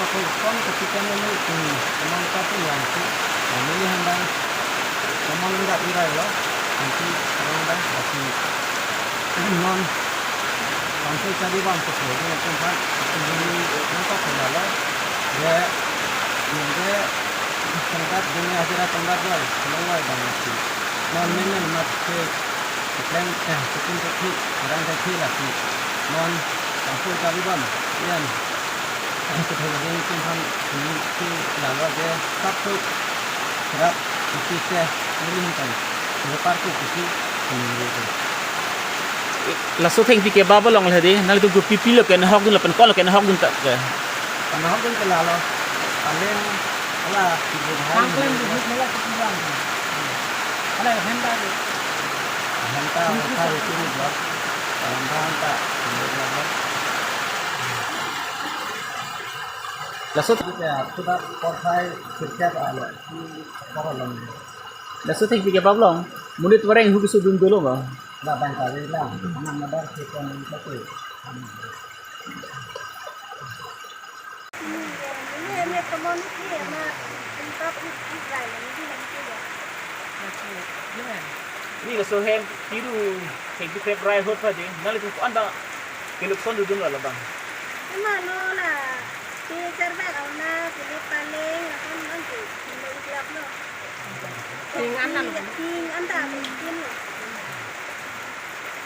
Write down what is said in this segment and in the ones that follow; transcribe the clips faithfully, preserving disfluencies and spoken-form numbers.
Kon ketikan ini, hmm, teman satu yang si, nah, ini hendak teman hendak irai lo, nanti teman hendak lagi non bangso jadi bang sesuai dengan tempat ini, nampak ke dalam, ya, ini tongkat dunia akhirat tongkat lo, semua bang lagi. Non memang mat ke, keklem, eh, keklem kaki, orang kaki lagi. Non bangso jadi bang, yan. Ang kethek lagi tum aphan, hmm, si lalo ke satu kerap isi ke nelihin kan. Ini parku isi, hmm, gitu. Laso thengpi ke baba long le di, nanglitum kopi pilo kenhokdun lapen konlo kenhokdun ta ke. Kenhokdun ke lalo. Paling ala, Hang klem di hut nela kepulang. Ala henta di. Henta, henta itu ni blok. Henta, henta. Laso, ya, sudah porthai sirkep alo. Porthai long. Laso thengpi ke baba long. Monit wareng hu kesudun dolo ba. Ba bang kali lang. Anak madar kita ni satu. Ni laso hem tiru, hem di krep rai hot pa ding, nanglitum ko-an bang keluk son dudun lo labang. Ema lo la, ti charbak auna, ti le paleng, akan bang ti, ti le iklap lo. Ting an ta lo. Ting an ta lo, ting lo.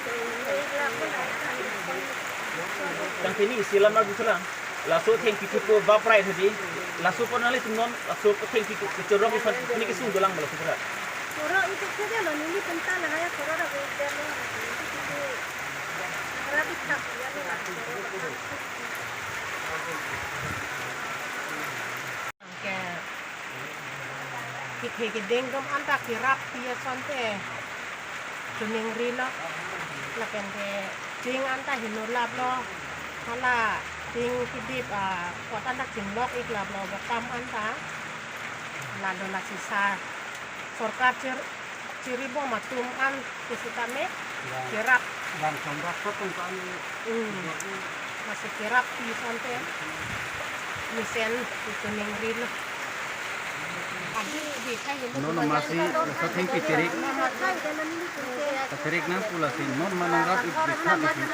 Ting le iklap lo, la, kan. Tangte ni isi lam na duthulang. Laso thengpi kepu baprai tadi. Laso pon nanglitum non, laso thengpi ke, kechorong isan, ini kesung dolang laso pura. Koro itu saja lo, nini pental lah ya, koro dah beda lo. Itu, itu. Rapi tak, ya lo, koro. Ke, kethe keding atum anta kerap pi asonte choningri lo. Lapen ke ting anta heno lap lo. Hala ting kedip, ah, kot anta chinglok ik lap lo, bokam anta. Lalo la sisa sorkar chir-, chiribom atum an pusitame, ya, kerap. Yang songdak sotong kami. Hmm. Masih kerap pi asonte. Mesen itu ningri lo. Adi di kai lo. Non masi, laso thengpi tirik. Tirik nang pula si, non manang rap ik bikha bikha.